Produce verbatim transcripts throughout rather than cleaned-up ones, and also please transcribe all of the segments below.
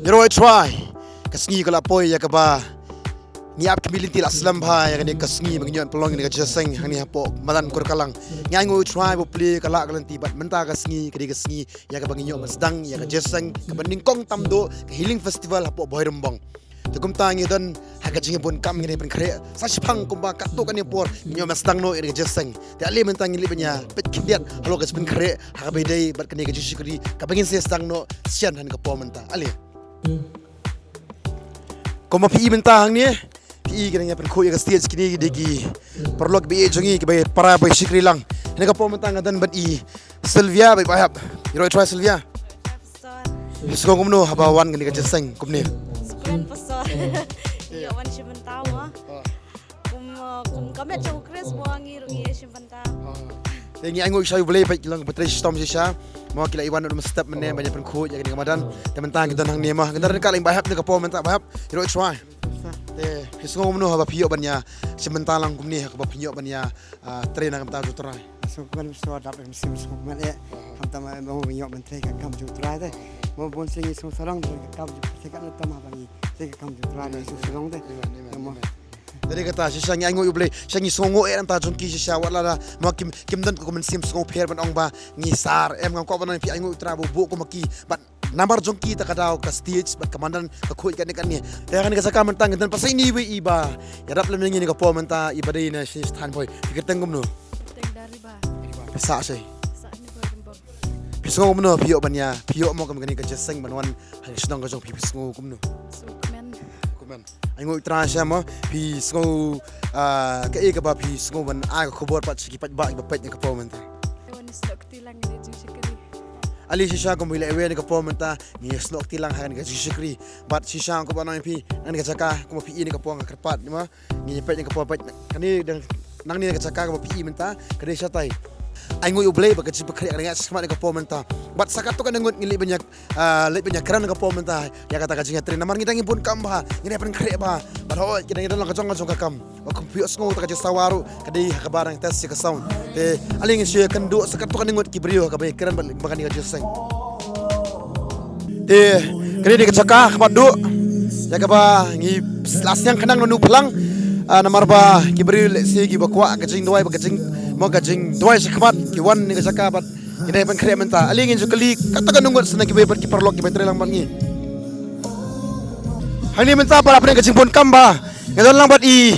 Ïaroh trai. Ka sngi ka la poi ïa kaba ngi ap khmih lynti la slem bha ïa kane ka sngi ba ngi ïoh pynlong ïa ka jingïaseng hangne hapoh madan Kurkalang. Ngi ainguh trai ba U Blei ka lah ka lynti bad mynta ka sngi ka dei ka sngi ïa kaba ngi ïoh ban sdang ïa ka jingïaseng kaba nyngkong tam duh, ka Healing Festival hapoh Bhoirymbong. Te kumta ngi don ha ka jingïabun kam, ngi dei pynkhreh sa shiphang kumba katto katne por ngi ïoh ban sdang noh ïa ka jingïaseng. Te ale mynta ngin leit ban ïa peit khyndiat halor ka jingpynkhreh ha kaba ïadei bad kane ka jingshakri kaba ngin sa sdang noh shen ha kane ka por mynta. Ale. Kumba phi i mynta hangne, phi i ki dang ïa pynkhuid ïa ka stage, kine ki dei ki paralok ba ïeit jong ngi kiba para ba shakri lang. Ha kane ka por mynta nga don bad i Sylvia, bad ba hap. Ïaroh trai Sylvia. Phi sngew kumno haba wan kane ka jingïaseng kumne? Kren pasal. Ïa wan shi bynta ma. Kum, uh, kum ka met jong u Khrist mo, ngi ruh ngi ïa shi bynta. Te ngi ainguh sha U Blei ba ki long ba trei shitom shisha. Mo ki la i wan nud mynstep mynne ban ïa pynkhuid ïa kane ka madan. Te mynta ngi don hangne mo. Ngi don ka leng ba hap ne ka por mynta ba hap. Ïaroh trai. Te phi sngew kumno haba phi ïoh ban ïa shi bynta lang kumne haba phi ïoh ban ïa, ah, trei na ka bynta jong U Trai? Sngewkmen sngewdap em sim sngewkmen eh. Khamtam eh mo ngi ïoh ban trei ka kam jong U Trai te. Mo bun sien ngi sngewsarong trei ka kam jong U Trai, ka tam haba ngi trei ka kam jong U Trai ngi sngewsarong te. Amen, amen, amen. Te dei kata shisha ngi ainguh U Blei, shisha ngi sngewnguh eh nangta jong ki shisha wat la da mo kim, kim don ka mynsiem sngewpher ban ong ba ngi sar em, ngam kwah ban ong phi ainguh U Trai ba u buh kum ma ki. Bad namar jong ki ta ka daw ka stage bad ka madan ka khuid kane kane. Te ha kane ka jaka mynta ngi don pat sa ine iwei iba ïadap lem ïa ngi ha kane ka por mynta, iba dei na Shisha Thanboi. Phi kyrteng kumno? Kyrteng Dariba. Phi sah shai? Sah ne ba rembang. Phi sngew kumno phi ïoh ban ïa, phi ïoh mo kum kane ka jingïaseng ban wan ha ka shnong ka jong phi, phi sngew kumno? Sngewkmen. Kmen. Ainguh U Trai shisha mo, phi sngew, ah, kaei kaba phi sngew ban ai ka khubor pat sha ki paidbah kiba peit ha kane ka por mynta? Wan snoh kti lang ne jingshakri. Ale shisha kumba i la ïa wei ha kane ka por mynta ngi snoh kti lang ha kane ka jingshakri. Bad shisha kumba nang phi, ha kane ka jaka kumba phi i ha kane ka por nga kyrpad, mo. Ngi peit ha kane ka por peit kane dang nangne ha kane ka jaka kumba phi i mynta ka dei shatai. Ainguh U Blei ba ka jingpynkhreh ka dang ïaid shakhmat ha kane ka por mynta. Bad sa katto katne ngut ngi leit ban ïa, ah, leit ban ïakren ha kane ka por mynta ïa kata ka jingïatrei namar ngi dang ïabun kam bha, ngi dang ïapynkhreh bha. Bad hooid ki dang ïadon la ka jong ka jong ka kam. Ba kum phi ïohsngew ta ka jingsawa ruh ka dei ha kaba dang test ïa ka sound. Te ale ngin shu ïakynduh sa katto katne ngut ki briew ha kaba ïakren bad ba kane ka jingïaseng. Te kane dei ka jaka kaba duh ïa kaba ngi la seng khnang nanu phlang. Ah, namar ba ki briew lehse kiba kwah ka jingduwai ba ka jing, mo ka jingduwai shakhmat ki wan ne ka jaka bad ngi dang ïapynkhreh mynta. Ale ngin shu kylli katto katne ngut sa na kiwei pat ki paralok kiba trei lang bad ngi. Hangne mynta pat hapdeng ka jingbun kam ba ngi don lang bad i,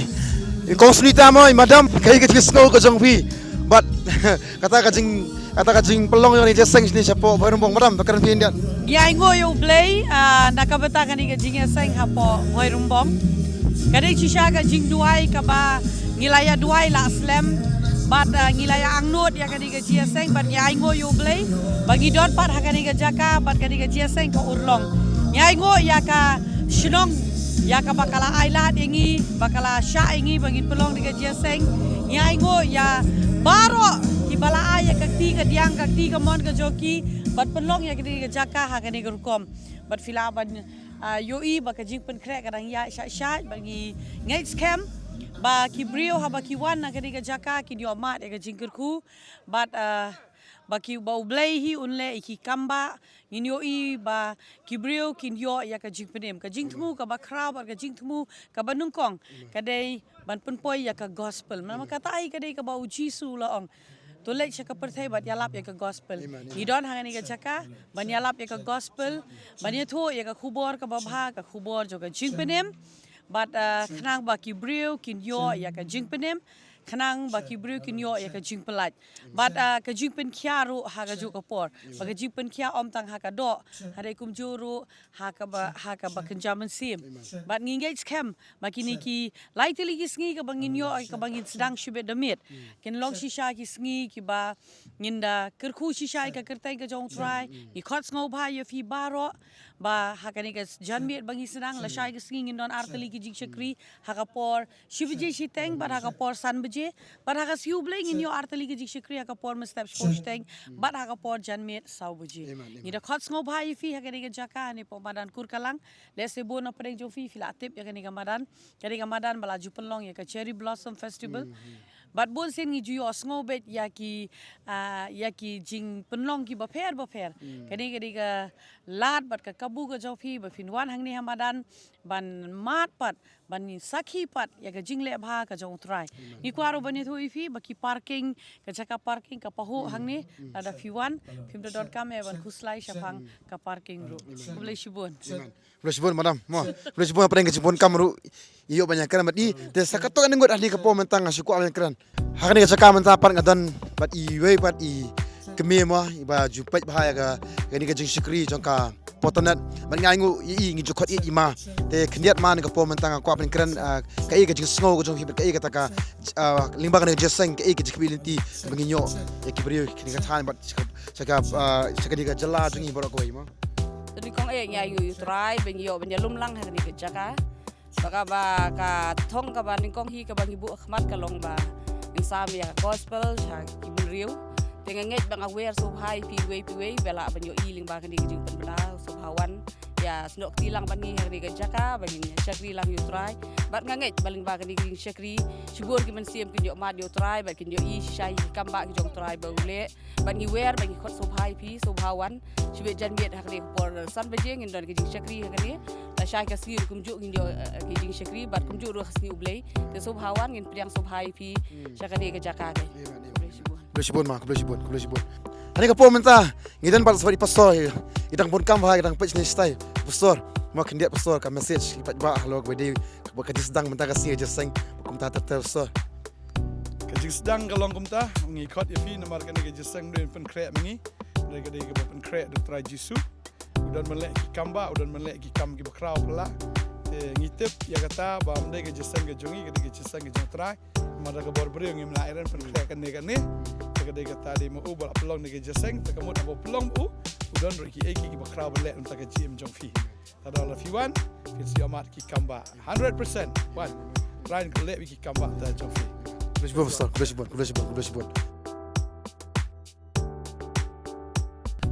i Kong Sunita mo, i madam, kaei ka jingsngew ka jong phi bad kata ka jing, kata ka jingpynlong ïa kane ka jingïaseng shane shapoh Bhoirymbong, madam, to kren phi khyndiat. Ngi ainguh ïa U Blei, ah, na ka bynta kane ka jingïaseng hapoh Bhoirymbong. Ka dei shisha ka jingduwai kaba ngi la ïa duwai la slem bad, ah, ngi la ïa angnud ïa kane ka jingïaseng bad ngi ainguh ïa U Blei ba ngi don pat ha kane ka jaka bad kane ka jingïaseng ka urlong. Ngi ainguh ïa ka shnong ïa kaba ka la ailad ïa ngi, ba ka la shah ïa ngi ba ngin pynlong ïa ka jingïaseng. Ngi ainguh ïa baroh kiba la ai ïa ka kti ka diang, ka kti ka mon ka jong ki ban pynlong ïa kane ka jaka ha kane ka rukom. Bad phi lah ban, ah, ïohi ba ka jingpynkhreh ka dang ïaid shait shait bad ngi ngeit skhem ba ki briew haba ki wan na kane ka jaka kin ïoh mad ïa ka jingkyrkhu. Bad, ah, ba ki, ba U Blei hi un leh ïa ki kam ba ngin ïohi ba ki briew kin ïoh ïa ka jingpynim. Ka jingthmu kaba khraw bad ka jingthmu kaba nyngkong ka dei ban pynpoi ïa ka gospel. Namar kata hi ka dei kaba U Jisu u la ong, to leit sha ka pyrthei bad ïalap ïa ka gospel. Amen, amen. Ngi don ha kane ka jaka ban ïalap ïa ka gospel, ban ïathuh ïa ka khubor kaba bha, ka khubor jong ka jingpynim. Bad, ah, khnang ba ki briew kin ïoh ïa ka jingpynim, khnang ba ki briew kin ïoh ïa ka jingpyllait. Bad, ah, ka jingpynkhia ruh ha kajuh ka por. Ba ka jingpynkhia ym tang ha ka doh, hynrei kumjuh ruh ha kaba, ha kaba kynja mynsiem. Bad ngi ngeit skhem ba kine ki lai tylli ki sngi kaba ngin ïoh, kaba ngin sdang shibit da miet, kin long shisha ki sngi kiba ngin da kyrkhu shisha ïa ka kyrteng ka jong U Trai. Ngi khot sngewbha ïa phi baroh ba ha kane ka janmiet ba ngi sdang, lashai ka sngi ngin don ar tylli ki jingshakri ha ka por shi baje shiteng bad ha ka por san baje. Bad ha ka sngi U Blei ngin ïoh ar tylli ki jingshakri ha ka por mynstep shiphew shiteng bad ha ka por janmiet saw baje. Amen, amen. Ngi da khot sngewbha ïa phi ha kane ka jaka, ne hapoh madan Kurkalang. Lehse bun na pdeng jong phi phi la tip ïa kane ka madan. Kane ka madan ba la ju pynlong ïa ka Cherry Blossom Festival. Bad bun sien ngi ju ïohsngew beit ïa ki, ah, ïa ki jingpynlong kiba pher ba pher. Kane ka dei ka lad bad ka kabu ka jong phi ba phin wan hangne ha madan ban mad pat, ban sakhi pat ïa ka jingleh bha ka jong U Trai. Ngi kwah ruh ban ïathuh ïa phi ba ki parking, ka jaka parking ka pahuh hangne, lada phi wan phim da donkam eh ban khuslai shaphang ka parking ruh. Khublei shibun. Khublei shibun madam. Mo, khublei shibun, hapdeng ka jingbun kam ruh i ïoh ban ïakren bad i. Te sa katto katne ngut ha kane ka por mynta nga shu kwah ban ïakren. Ha kane ka jaka mynta pat nga don bad iwei pat i kmie mo, iba ju peit bha ïa ka, kane ka jingshakri jong ka Potternet. Bad nga ainguh ïa i, ngi ju khot ïa i ma. Te khyndiat ma, ha kane ka por mynta nga kwah ban kren, ah, kaei ka jingsngew ka jong phi bad kaei kata ka, ah, lyngba kane ka jingïaseng, kaei ka jingkhmih lynti ba ngin ïoh ïa ki briew kine ki thain bad sha ka, sha ka, ah, sha kane ka jylla jong ngi baroh kawei mo. Te nyngkong eh ngi ainguh ïa U Trai ba ngi ïoh ban ïalum lang ha kane ka jaka. Ba kaba ka thong kaba nyngkong hi kaba ngi buh ha khmat ka long ba ngin sam ïa ka gospel sha ki bynriew. Te nga ngeit ba nga wer sngewbha ïa phi iwei pa iwei ba lah ban ïohi lyngba kane ka jingpynbna, sngewbha wan ïasnoh kti lang bad ngi ha kane ka jaka ba ngin shakri lang ïa U Trai. Bad nga ngeit ba lyngba kane ka jingshakri shibun ki mynsiem kin ïoh mad ïa U Trai bad kin ïohi shisha ïa ki kam ba ki jong U Trai ba u leh. Bad ngi wer bad ngi khot sngewbha ïa phi, sngewbha wan. Shibit janmiet ha kane ka por san baje ngin don ka jingshakri ha kane. Lashai ka sngi ruh kumjuh ngin ïoh, eh, ka jingshakri bad kumjuh ruh ha ka sngi U Blei. Te sngewbha wan, ngin pdiang sngewbha ïa phi sha kane ka jaka. Khublei shibun. Khublei shibun ma, khublei shibun, khublei shibun. Ha kane ka por mynta ngi don bad sa i pastor, i dang bun kam bha, i dang peit shane shatai. Pastor, ma khyndiat pastor ka message i paidbah halor kaba dei ka jingsdang mynta ka sngi ka jingïaseng, kumta ter ter pastor. Ka jingsdang ka long kumta, ngi khot ïa phi namar kane ka jingïaseng dei ban pynkhreh ma ngi. Dei ka dei kaba pynkhreh da U Trai Jisu. U don ban leh ki kam ba, u don ban leh ki kam kiba khraw pala. Te ngi tip ïa kata ba ym dei ka jingïaseng ka jong ngi, ka dei ka jingïaseng ka jong U Trai. Namar da ka bor briew ngim lah ïa ran pynkhreh kane kane. Te ka dei kata dei ma u ba la pynlong kane ka jingïaseng, te ka mut haba pynlong u, u don ruh kiei kiei kiba khraw ban leh na ka jingim jong phi. Te lada phi wan, phin sa ïoh mad ki kam ba. Hundred percent. Wan. Trai un leh beit ki kam ba ta jong phi. Khublei shibun pastor, khublei shibun, khublei shibun, khublei shibun.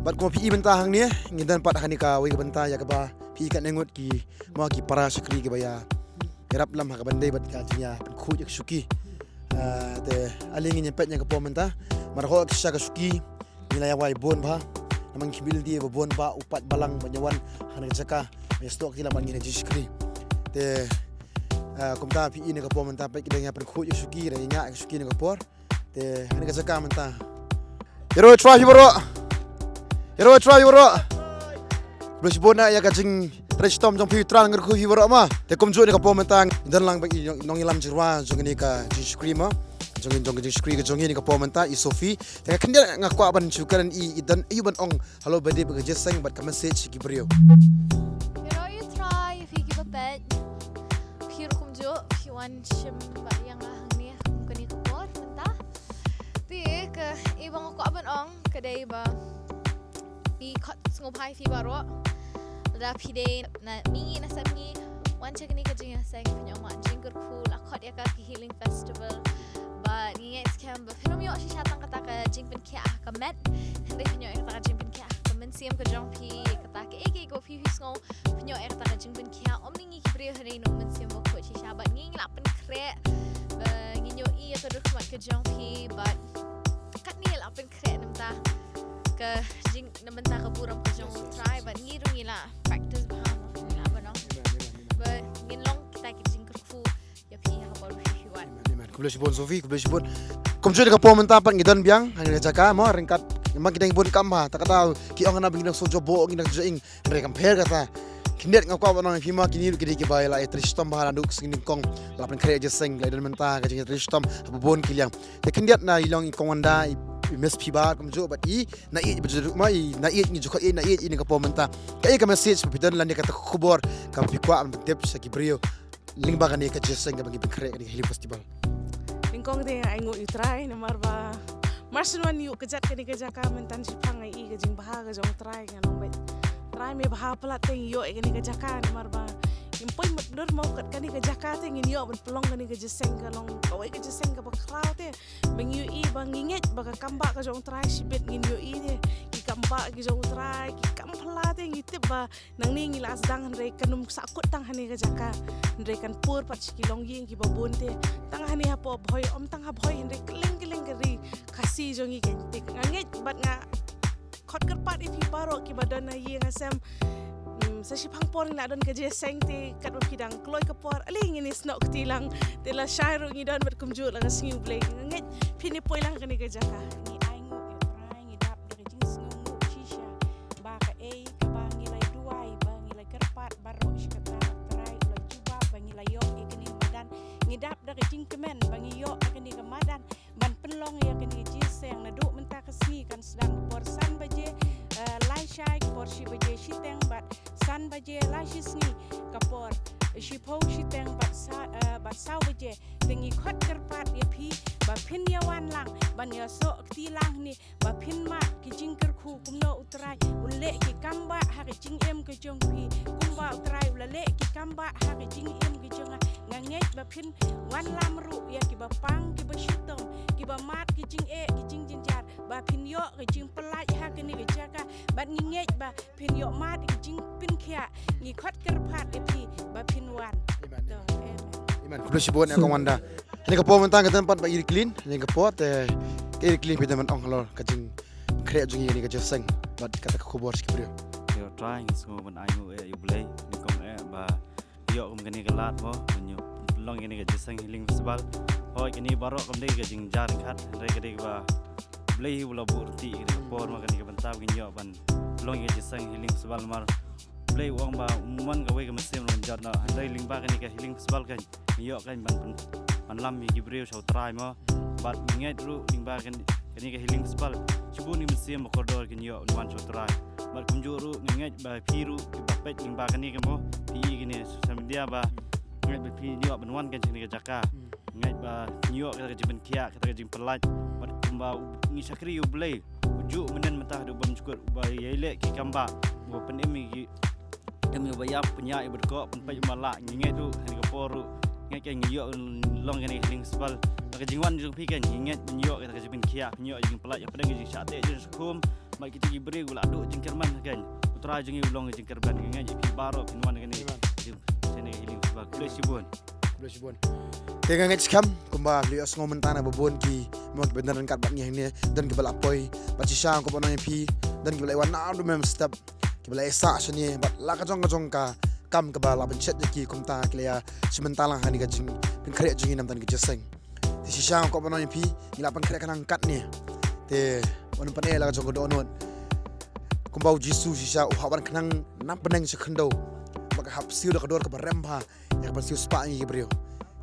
Bad kumba phi i mynta hangne, ngi don pat ha kane kawei ka bynta ïa kaba phi i katne ngut ki, mo ki para shakri kiba ïa ïarap lem ha kaba ïadei bad ka jingïapynkhuid ïa ka shuki. Ah, te ale ngin ïa peit ïa ka por mynta. Mar hok sha ka shuki ngi la ïa wai bun bha. Namar ngi khmih lynti ba bun bha u paid balang ban ïa wan ha kane ka jaka ban ïa snoh kti lang bad ngi ha jingshakri. Te, ah, kumta phi i ha kane ka por mynta peit ki dang ïa pynkhuid ïa ka shuki, dang ïa ñiah ïa ka shuki ha kane ka por. Te ha kane ka jaka mynta. Ïaroh ïa U Trai phi baroh. Ïaroh ïa U Trai phi baroh. Khublei shibun na ïa ka jingtrei shitom jong phi, U Trai un kyrkhu ïa phi baroh ma. Te kumjuh ha kane ka por mynta ngi don lang bad i nong, nongïalam jingrwai jong kane ka jingshakri ma. Jong, jong ka jingshakri ka jong ngi ha kane ka por mynta i Sophie. Te nga khyndiat nga kwah ban shu kren i, i don aïu ban ong halor ba dei bad ka jingïaseng bad ka message sha ki briew. Ïaroh ïa U Trai ïa phi kiba peit. Phi ruh kumjuh phi wan shim bad ïa nga hangne kum kane ka por mynta. Te kaei ba nga kwah ban ong ka dei ba ngi khot sngewbha ïa phi baroh. Lada phi dei na mihngi na sepngi, wan sha kane ka jingïaseng, phin ïoh mad jingkyrkhu, la khot ïa ka ka Healing Festival. Bad ngi ngeit skhem ba phin ym ïoh shisha tang kata ka jingpynkhiah ha ka met, hynrei phin ïoh ïa kata ka jingpynkhiah ha ka mynsiem ka jong phi, kata kaei kaei kaba phi phi sngew, phin ïoh ïa kata ka jingpynkhiah. Ym ni ngi ki briew hynrei na u Mynsiem Bakhuid shisha, bad ngi ngi la pynkhreh ba ngin ïohi ïa ka dur khmat ka jong phi, bad katne la pynkhreh na bynta ka jing, na bynta ka burom ka jong U Trai, bad ngi ruh ngi la practice bha mo, ngi la ban ong ba ngin long kita ki jingkyrkhu ïa phi ha ka por ba phi wan. Amen, amen. Khublei shibun Sophie, khublei shibun. Kumjuh ha kane ka por mynta pat ngi don biang ha kane ka jaka mo, ryngkat, namar ki dang bun kam bha, ta kata ki ong hana ba ngi dang shu jop bo, ngi dang shu ing, hynrei kam pher kata. Khyndiat nga kwah ban ong ïa phi ma, kine ruh ki dei kiba la ïatrei shitom bha naduh ka sngi nyngkong, la pynkhreh jingïaseng, la don mynta ka jingïatrei shitom ha ba bun ki liang. Te khyndiat na i long i Kong Wanda, i, i Miss Phiba kumjuh bad i Naïeit ba ju ruh ma, i Naïeit, ngi ju khot i Naïeit ha kane ka por mynta. Kaei ka message ba phi don lane kata ka khubor kaba phi kwah ban pyntip sha ki briew lyngba kane ka jingïaseng kaba ngi pynkhreh, kane ka Healing Festival? Nyngkong te nga ainguh ïa U Trai namar ba mar shu wan ïuh kjat kane ka jaka mynta shiphang, nga i ka jingbha ka jong U Trai, nga long beit Trai me bha palat te ngi ïoh ïa kane ka jaka namar ba ngim poi mutdur mo kat kane ka jaka te ngin ïoh ban pynlong kane ka jingïaseng, ka long kawei ka jingïaseng kaba khraw te. Ba ngi ïohi, ba ngi ngeit ba ka kam ba ka jong U Trai shibit ngin ïohi te. Ki kam bah ki jong U Trai, ki kam phylla te ngi tip ba nangne ngi la sdang hynrei kan ym sahkut tang hane ka jaka. Hynrei kan pur pat sha ki longïing kiba bun te. Tang hane hapoh Bhoi, ym tang ha Bhoi hynrei kylleng kylleng ka ri Khasi jong ngi kan te. Nga ngeit bad nga khot kyrpad ïa phi baroh kiba don ha ïing ha sem. Hmm, sa shiphang por ngi la don ka jingïaseng te katba phi dang kloi ka por. Ale ngin ïasnoh kti lang. Te lashai ruh ngi don bad kumjuh la ka sngi U Blei. Nga ngeit phin ïa poi lang kane ka jaka. Ngi ai nguh ïa U Trai, ngi dap da ka jingsngewnguh shisha ba kaei kaba ngi la duwai, ba ngi la kyrpad baroh shi katta, U Trai u la jubab ba ngi la ïoh ïa kane ka madan. Ngi dap da ka jingkmen ba ngi ïoh ïa kane ka madan ban pynlong ïa kane ka jingïaseng. Naduh mynta ka sngi kan sdang ka por san baje, eh, lashai, ka por shi baje shiteng bad san baje lashisngi, ka por shiphew shiteng bad sa, eh, bad saw baje. Te ngi khot kyrpad ïa phi ba phin ïa wan lang ban ïasoh kti lang hangne, ba phin mad ki jingkyrkhu kumno U Trai un leh ki kam bah ha ka jingim ka jong phi, kumba U Trai u la leh ki kam bah ha ka jingim ka jong nga. Nga ngeit ba phin wanlam ruh ïa kiba pang, kiba shitom, kiba mad ki jingeh ki jingjynjar, ba phin ïoh ka jingpyllait ha kane ka jaka. Bad ngi ngeit ba phin ïoh mad ki jingpynkhiah. Ngi khot kyrpad ïa phi ba phin wan. Amen. To, amen. Amen. Khublei shibun ïa kong Wanda. Hynne ka por mynta ka don pat Bah Ïrclin, hynne ka por te ka Ïrclin phi dang ban ong halor ka jingkhreh jong ngi hynne ka jingïaseng bad kata ka khubor sha ki briew. Ïa U Trai ngi sngew ban ai nguh ïa U Blei, ngi kong eh ba ïoh kum kane ka lad mo, ban ïoh pynlong kane ka jingïaseng Healing Festival. Hooid kane baroh kam dei ka jingjar ryngkat, hynrei ka dei kaba U Blei hi u la buh ryntih kane ka por mo, kane ka bynta ba ngin ïoh ban pynlong ka jingïaseng Healing Festival namar U Blei u ong ba um wan kawei ka mynsiem ruh ban jot noh, hynrei lyngba kane ka Healing Festival kan ngi ïoh kan ban pyn-, ban lam ïa ki briew sha U Trai mo. Bad ngi ngeit ruh lyngba kan, kane ka Healing Festival shibun ki mynsiem ba kordor kin ïoh ban wan sha U Trai. Bad kumjuh ruh ngi ngeit ba phi ruh kiba peit lyngba kane ka mo, phi ïohi kine social media ba ngi ngeit ba phi ïoh ban wan kan sha kane ka jaka. Ngi ngeit ba phin ïoh kata ka jingpynkhiah, kata ka jingpyllait. Bad kumba u, ngi shakri U Blei, u juh mynnin mynta haduh bymjukut, uba ïai leh ki kam bah, uba pynim ïa ki, em, uba ïap pynïaid, uba dkoh pynpeit, uba lah. Ngi ngeit ruh ha kane ka por ruh ngi ngeit kan ngi ïoh long kane ka Healing Festival. Bad ka jingwan jong phi kan ngi ngeit phin ïoh kata ka jingpynkhiah, phin ïoh jingpyllait hapdeng ka jingshah teh jingshah khum. Bad kita ki briew la duh jingkyrmen kan, U Trai jong ngi u long ka jingkyrmen. Ngi ngeit ïa phi baroh phin wan kane. Amen. Jing, kane ka Healing Festival. Khublei shibun. Khublei shibun. Te nga ngeit skhem kumba phi la ïohsngew mynta na ba bun ki, mo, kiba don ryngkat bad ngi hangne, don kiba la poi, bad shisha kumba ong ïa phi, don kiba la wan na dum mem step, kiba la ïasah shane bad la ka jong ka jong ka kam kaba la pynshet ïa ki, kumta ki la ïa shim bynta lang ha kane ka jingpynkhreh jong ngi na bynta ka jingïaseng. Te shisha kumba ong ïa phi, ngi la pynkhreh khnang katne. Te wan pyneh la ka jong ka dohnud. Kumba U Jisu shisha u hap wan khnang na bneng sha khyndew, ba ka hap siew da ka dur kaba rem bha ïa ka ban siew spah ngi ki briew.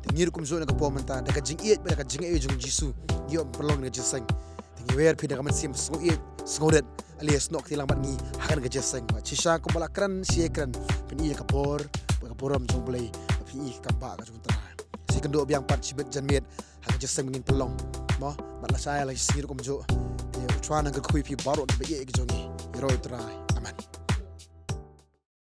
Te ngi ruh kumjuh na ka por mynta, da ka jingïeit bad da ka jingïeit jong U Jisu ngi ïoh pynlong ka jingïaseng. Te ngi wer phi da ka mynsiem sngewïeit sngewrit, ale snoh kti lang bad ngi ha kane ka jingïaseng. Bad shisha kumba la kren shi kren, phin ïohi ïa ka bor bad ka burom jong U Blei, bad phin ïohi ïa ka kam bah ka jong U Trai. Sa ïakynduh biang pat shibit janmiet ha ka jingïaseng ba ngin pynlong, mo, bad lashai lashisngi ruh kumjuh. Te U Trai un kyrkhu ïa phi baroh kiba ïeit ki jong ngi. Ïaroh U Trai. Amen.